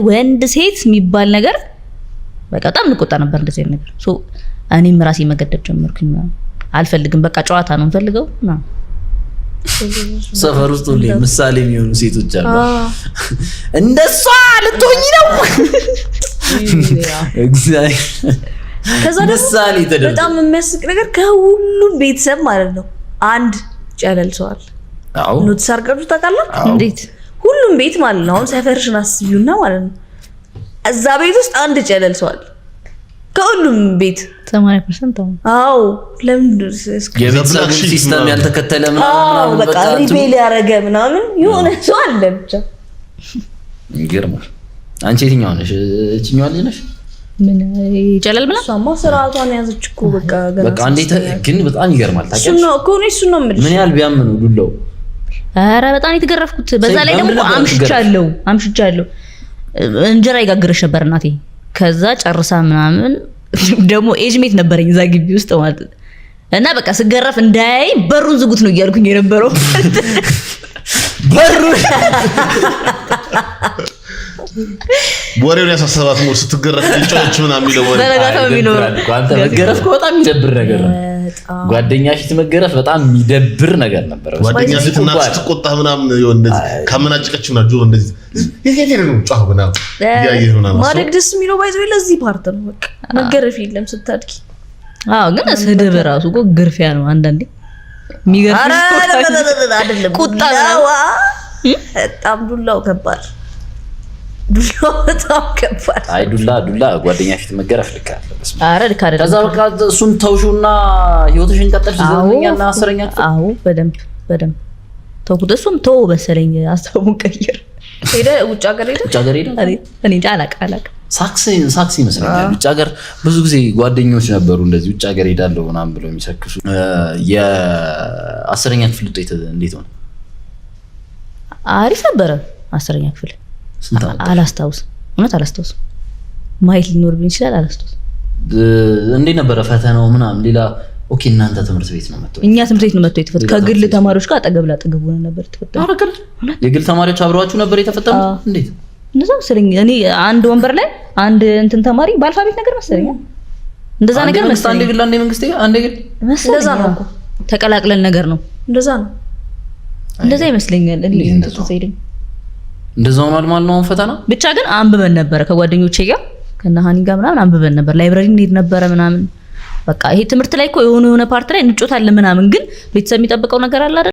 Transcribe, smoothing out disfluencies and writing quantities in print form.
ወንድ ሴት የሚባል ነገር በቃ በጣም እንቆጣ ነበር እንደዚህ አይነት ነገር። So እኔም ራሴ መገደብ ጀመርኩኝ ምናምን። አልፈልግም፣ በቃ ጨዋታ ነው የምፈልገው ምናምን። ሰፈር ውስጥ ሁሌ ምሳሌ የሚሆኑ ሴቶች አሉ። እንደሷ ልትሆኚ ነው። እግዚአብሔር ከዛ ደግሞ ምሳሌ ተደርጎ በጣም የሚያስቅ ነገር ከሁሉም ቤተሰብ ማለት ነው አንድ ጨለል ሰው አለ። Notice አድርጋችሁ ታውቃላችሁ? እንዴት? ሁሉም ቤት ማለት ነው። አሁን ሰፈርሽን አስቢውና ማለት ነው እዛ ቤት ውስጥ አንድ ጨለል ሰው አለ ከሁሉም ቤት። 80% አሁን። አዎ፣ ለምን የቤተሰቡን Black sheep system ምናምን። ያልተከተለ ምናምን አዎ ምናምን። በቃ በቃ እንትኑ rebel ያደረገ ምናምን የሆነ ሰው አለ ብቻ። ይገርማል። አንቺ የትኛዋ ነሽ? እችኛዋ ልጅ ነሽ? ምን ጨለል ምናምን? እሷማ ስርዓቷን ያዘች እኮ በቃ ገና በቃ እንዴት ግን በጣም ይገርማል። እሱን ታውቂያለሽ? ነው እኮ፣ እኔ እሱን ነው የምልሽ። ምን ያህል ቢያምኑ ዱላው። ኧረ በጣም የተገረፍኩት። በዛ ላይ ደግሞ በምን ነበር? አምሽቻለሁ አምሽቻለሁ። እንጀራ ይጋግረሽ ነበር እናቴ። ከዛ ጨርሳ ምናምን ደግሞ age mate ነበረኝ እዛ ግቢ ውስጥ ማለት ነው። እና በቃ ስገረፍ እንዳያይ በሩን ዝጉት ነው እያልኩኝ የነበረው። በሩ ወሬውን ያሳሰባት more ስትገረፍ ጮች ምናምን የሚለው ወሬ። በነጋታው የሚኖረው ይደብራል እኮ። አንተ መገረፍ እኮ በጣም የሚደብር ነገር ነው። በጣም። ጓደኛ ፊት መገረፍ በጣም የሚደብር ነገር ነበር። ጓደኛ ፊት እናት ስትቆጣ ምናምን የሆነ እንደዚህ ካመናጨቀች ምናምን ጆሮ እንደዚህ የት የት ነው ጫህ ምናምን እያየህ ምናምን። ማደግ ደስ የሚለው by the way ለዚህ part ነው። በቃ መገረፍ የለም ስታድጊ። አዎ፣ ግን ስድብ ራሱ እኮ ግርፊያ ነው አንዳንዴ። የሚገርምሽ ኧረ አይደለም። ቁጣ ዱላዋ በጣም ዱላው ከባድ፣ ዱላው በጣም ከባድ። አይ፣ ዱላ ዱላ ጓደኛ ፊት መገረፍ ልክ አለ። በስመ አብ። ኧረ ልክ አይደለም። ከዛ በቃ እሱን ተውሹና ህይወትሽን ቀጠልሽ። ዘጠነኛ እና 10ኛ ክፍል? አዎ፣ በደንብ በደንብ ተውኩት። እሱም ተወው መሰለኝ፣ ሀሳቡን ቀየር። ሄደ፣ ውጭ ሀገር ሄደ። ውጭ ሀገር ሄደ። እኔ እንጃ፣ አላውቅም አላውቅም። ሳክስ ሳክስ ይመስለኛል። ውጭ ሀገር ብዙ ጊዜ ጓደኞች ነበሩ እንደዚህ ውጭ ሀገር ሄዳለሁ ምናምን ብለው የሚሰክሱ። የ10ኛ ክፍል ውጤት እንዴት ሆነ? አሪፍ ነበረ 10ኛ ክፍል። ስንት አመጣሽ? አላስታውስም፣ እውነት አላስታውስም። ማየት ሊኖርብኝ ይችላል፣ አላስታውስም። እንዴት ነበረ ፈተናው ምናምን? ሌላ okay፣ እናንተ ትምህርት ቤት ነው መጥተው? እኛ ትምህርት ቤት ነው መጥቶ የተፈተነው። ሌላ ከግል ትምህርት ቤት? ተማሪዎች ጋር አጠገብ ላጠገብ ሆነን ነበር የተፈተነው። ኧረ ቅል የግል ተማሪዎች አብረዋችሁ ነበር የተፈተኑት? አዎ። እንዴት? እንደዛ መሰለኝ። እኔ አንድ ወንበር ላይ አንድ እንትን ተማሪ በ alphabet ነገር መሰለኝ፣ እንደዛ አንድ ነገር መንግስት፣ አንድ መሰለኝ። ግል፣ አንድ መንግስት፣ አንድ ግል። መሰለኝ። እንደዛ ነው እኮ። ተቀላቅለን ነገር ነው። እንደዛ ነው። እንደዛ ይመስለኛል። እኔ እንዴት እንደዛ? ትዝ አይለኝም። እንደዛ ሆኗል ማለት ነው አሁን ፈተና። ብቻ ግን አንብበን ነበረ ከጓደኞቼ ጋር፣ ከነ ሀኒ ጋር ምናምን አንብበን ነበር። Library እንሄድ ነበረ ምናምን። በቃ ይሄ ትምህርት ላይ እኮ የሆነ የሆነ part ላይ እንጮታለን ምናምን፣ ግን ቤተሰብ የሚጠብቀው ነገር አለ አይደል?